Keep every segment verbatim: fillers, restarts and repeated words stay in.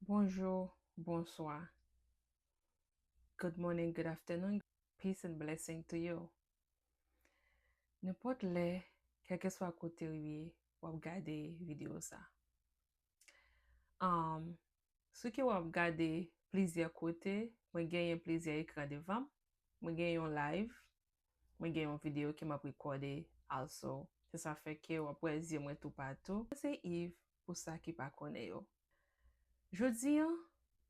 Bonjou, bonswa. Good morning, good afternoon. Peace and blessing to you. Nenpòt lè, kèlkeswa kote w ye, w ap gade videyo sa. Um, si ke w ap gade plizyè kote, mwen genyen plizyè ekran devan m, mwen gen yon live, mwen gen yon videyo ke m ap rekòde also. Se sa fè ke w ap wè zye mwen toupatou. Se Yves, pou sa ki pa konnen yo. Jodi an,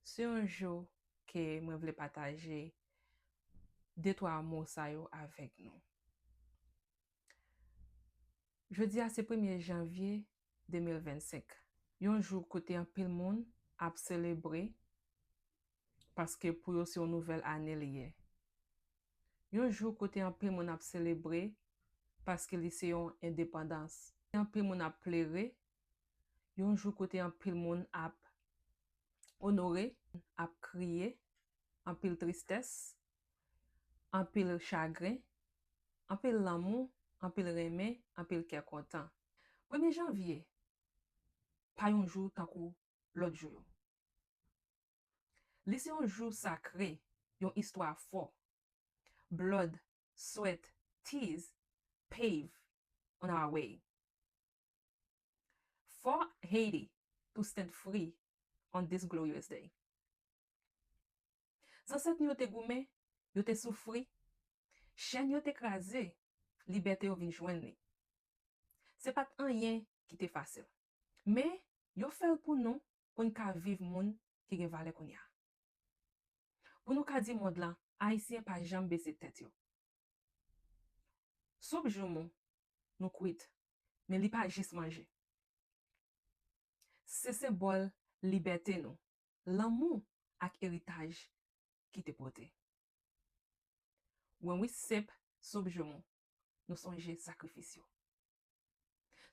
se yon jou ke mwen vle pataje de twa mo sa yo avèk nou. Jodi a se premye janvye de mil vennsenk. Yon jou kote anpil moun ap selebre paske pou yo se yon nouvèl ane li ye. Yon jou kote anpil moun ap selebre paske li se yon endepandans. Anpil moun ap plere. Yon jou kote anpil moun ap onore, ap kriye, anpil tristès, anpil chagren, anpil lanmou, anpil renmen, anpil kè kontan. Premye janvye pa yon jou tankou lòt jou yo. Li se yon jou sakre, yon istwa fò. Blood, sweat, tears pave on our way. For Haiti to stand free on this glorious day. Zansèt nou yo te goumen, yo te soufri, chèn yo te kraze, libète yo vin jwenn li. Se pa t anyen ki te fasil. Men, yo fè l pou nou, pou n ka viv moun ki gen valè kounye a. Pou nou ka di mond lan, Ayisyen pa janm bese tèt yo. Soup joumou, nou kwit, men li pa jis manje. Se senbòl libète nou, lanmou ak eritaj ki te pote. When we sip soup joumou, nou sonje sakrifis yo.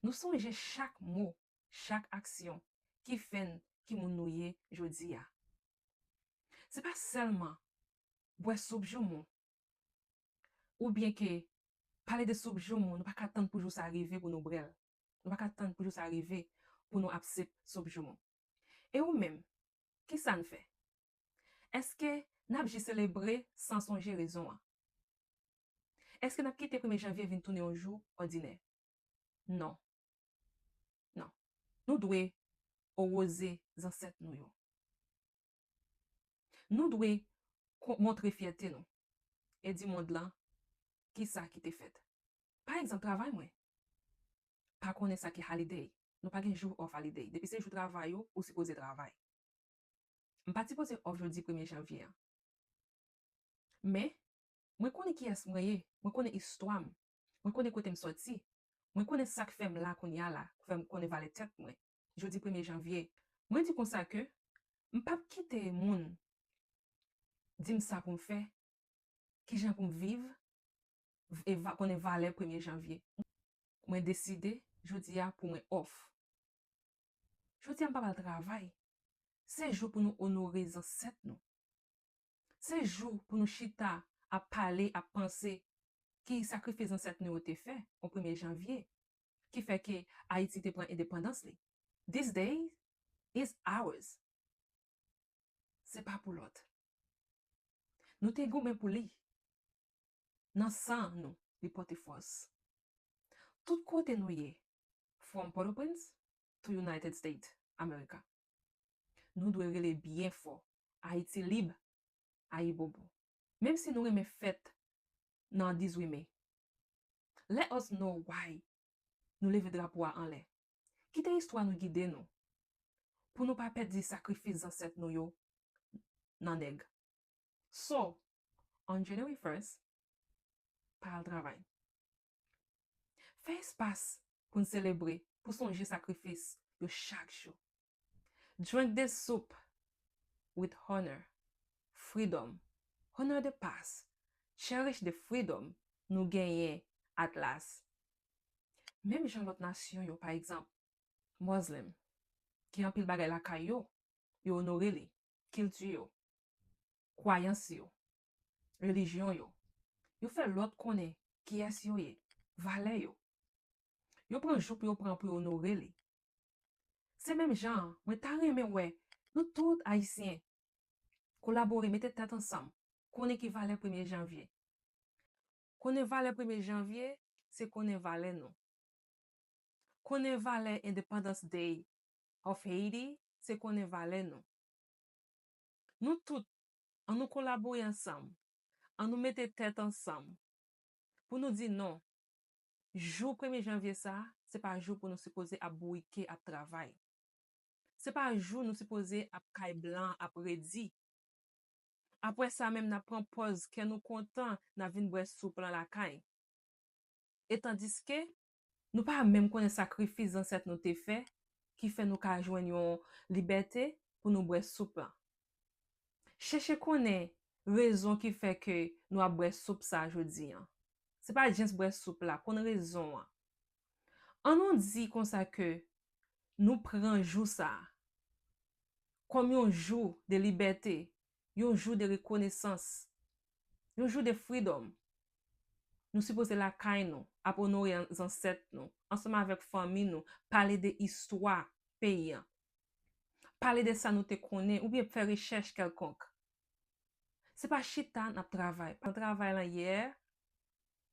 Nou sonje chak mo, chak aksyon ki fè n ki moun nou ye jodi a. Se pa sèlman bwè soup joumou, oubyen ke pale de soup joumou, nou pa ka tann pou jou sa rive pou nou bwè l. Nou pa ka tann pou jou sa rive pou nou ap sip soup joumou. E ou menm, kisa n fè? Èske n ap jis selebre san sonje rezon an? Èske n ap kite premye janvye vin tounen yon jou òdinè? Non. Non. Nou dwe owoze zansèt nou yo. Nou dwe ko- montre fyète nou e di mond lan kisa ki te fèt. Pa egzanp, travay mwen pa konnen sa ki holiday. Nou pa gen jou off holiday. Depi se jou travay ou, ou sipoze travay. M pa t sipoze off jodi premye janvye an. Men, mwen konnen kiyès mwen ye, mwen konnen istwa m, mwen konnen kote m sòti, mwen konnen sa k fè m la kounye a la, k fè m konnen valè tèt mwen. Jodi premye janvye, mwen di konsa ke m p ap kite moun di m sa pou m fè, kijan pou m viv, e va, konnen valè premye janvye. Mwen deside jodi a pou mwen off. Jodi a m p ap al travay. Se jou pou nou onore zansèt nou. Se jou pou nou chita ap pale, ap panse ki sakrifis zansèt nou yo te fè yon premye janvye, ki fè ke Ayiti te pran endepandans li. This day is ours. Se pa pou lòt. Nou te goumen pou li. Nan san nou, li pote fòs. Tout kote nou ye, from Port-au-Prince to United States, America, nou dwe rele byen fò, Ayiti lib, ayibobo. Menm si nou renmen fèt nan dizuit me, let us know why nou leve drapo a anlè. Kite istwa nou gide nou, pou nou pa pèdi sakrifis zansèt nou yo nan nèg. So, on January first, pa al travay. Fè espas pou n selebre, pou sonje sakrifis yo chak jou. Drink this soup with honor, freedom, honor the past, cherish the freedom nou genyen at last. Menm jan lòt nasyon yo, pa egzanp, Muslim, gen anpil bagay lakay yo, yo onore li, kilti yo, kwayans yo, relijyon yo. Yo fè lòt konnen kiyès yo ye, valè yo. Yo pran jou pou yo pran pou yo onore li. Se menm jan an, mwen ta renmen wè Nou tout Ayisyen, kolabore, mete tèt ansanm. Konnen ki valè premye janvye. Konnen valè premye janvye, se konnen valè nou. Konnen valè Independence Day of Haiti, se konnen valè nou. Nou tout, ann nou kolabore ansanm, ann nou mete tèt ansanm pou nou di non. Jou premye janvye sa a, se pa jou pou nou sipoze ap bourike, ap travay. Se pa jou nou sipoze ap kay blan, ap redi. Apre sa menm, n ap pran pòz kè nou kontan, n ap vin bwè soup lan lakay. E tandiske, nou pa menm konnen sakrifis zansèt nou te fè, ki fè nou ka jwenn yon libète pou nou bwè soup lan. Chèche konnen rezon ki fè ke nou ap bwè soup sa a jodi an. Se pa jis bwè soup la, konn rezon an. Ann nou di konsa ke nou pran jou sa a kòm yon jou de libète, yon jou de rekonesans, yon jou de freedom. Nou sipoze lakay nou, ap onore an-, zansèt nou, ansanm avèk fanmi nou, pale de istwa peyi an. Pale de sa nou te konnen, oubyen fè rechèch kèlkonk. Se pa chita n ap travay. Nan travay lan yè,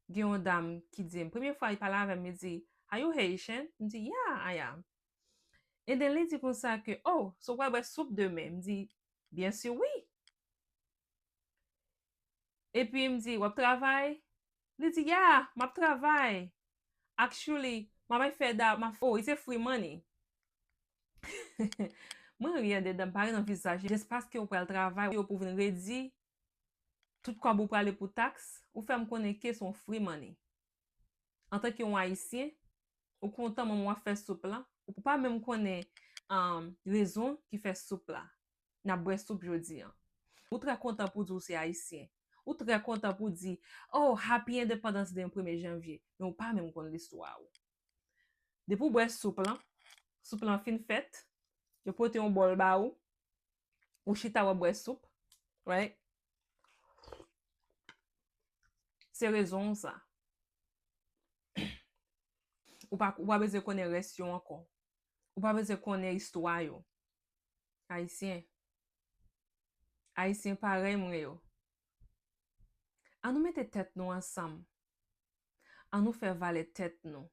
gen yon dam ki di m, premye fwa li pale avè m, li di, "Are you Haitian?" M di, "Yeah, I am." And then li di konsa ke, "Oh, so w pral bwè soup demen?" M di, "Byen si wi." Epi m di, "W ap travay?" Li di, "Yeah, m ap travay. Actually, m ap fè da, m ap, oh, it's a free money." Mwen ri andedan, m pa ri nan vizaj li. Jis paske w pral travay, yo pou vin redi, tout kòb ou prale pou taks, ou fè m konnen ke se yon free money. Antanke yon Ayisyen, ou kontan manman w ap fè soup lan, ou pa menm konnen, um, rezon ki fè soup la. N ap bwè soup jodi an. Ou trè kontan pou di w se Ayisyen. Ou trè kontan pou di, "Oh, Happy Independence Day" yon premye janvye, men ou pa menm konn listwa ou. Depi w bwè soup lan, soup lan fin fèt, yo pote yon bòl ba ou, ou chita w ap bwè soup, right? Se rezon w sa. Ou pa, ou pa bezwen konnen rès yo ankò. Ou pa bezwen konnen istwa yo. Ayisyen. Ayisyen parèy mwen yo. Ann nou mete tèt nou ansanm. Ann nou fè valè tèt nou.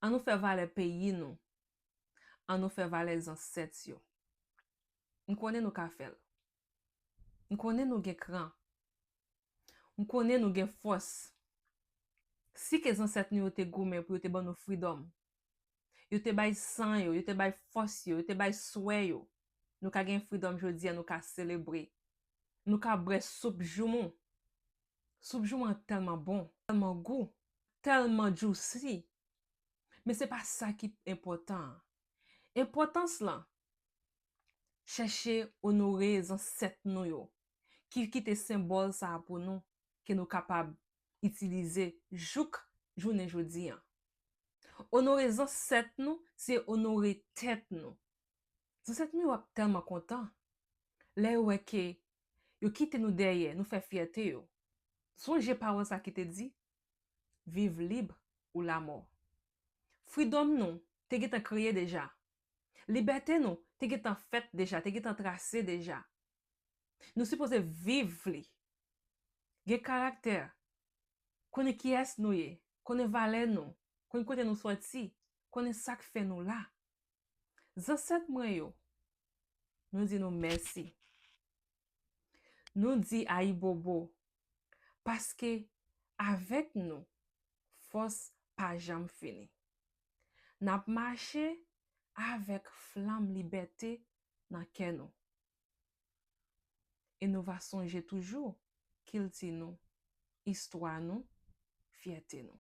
Ann nou fè valè peyi nou. Ann nou fè valè zansèt yo. M konnen nou ka fè l. M konnen nou gen kran. M konnen nou gen fòs. Si ke zansèt nou yo te goumen pou yo te ban nou freedom, yo te bay san yo, yo te bay fòs yo, yo te bay swè yo, nou ka gen freedom jodi a, nou ka selebre. Nou ka bwè soup joumou. Soup joumou an tèlman bon, tèlman gou, tèlman juicy. Men se pa sa ki enpòtan an. Enpòtans lan, chèche onore zansèt nou yo, ki kite senbòl sa a pou nou, ke nou kapab itilize jouk jounen jodi an. Onore zansèt nou, se onore tèt nou. Zansèt nou yo ap tèlman kontan lè yo wè ke yo kite nou dèyè, nou fè fyète yo. Sonje pawòl sa ki te di, "Viv lib ou lamò." Freedom nou te gentan kreye deja. Libète nou te gentan fèt deja, te gentan trase deja. Nou sipoze viv li. Gen karaktè. Konnen kiyès nou ye. Konnen valè nou. Konnen kote nou sòti. Konnen sa k fè nou la. Zansèt mwen yo, nou di nou mèsi. Nou di ayibobo, paske avèk nou, fòs pa janm fini. N ap mache avèk flanm libète nan kè nou. E nou va sonje toujou kilti nou, istwa nou, fyète nou.